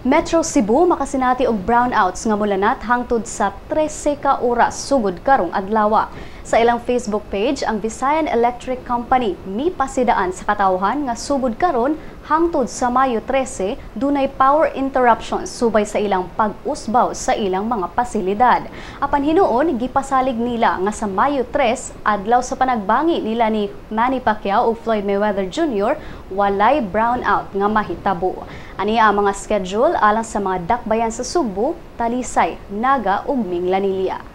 Metro Cebu makasinati og brownouts nga mulanat hangtod sa 13 ka oras sugod karong adlaw. Sa ilang Facebook page, ang Visayan Electric Company mipasidaan sa katawhan nga sugod karon hangtod sa Mayo 13 dunay power interruptions subay sa ilang pag-usbaw sa ilang mga pasilidad. Apan hinuon, gipasalig nila nga sa Mayo 3, adlaw sa panagbangi nila ni Manny Pacquiao ug Floyd Mayweather Jr., walay brownout nga mahitabo. Ani ang mga schedule alang sa mga dakbayan sa Sugbo, Talisay, Naga ug Minglanilla.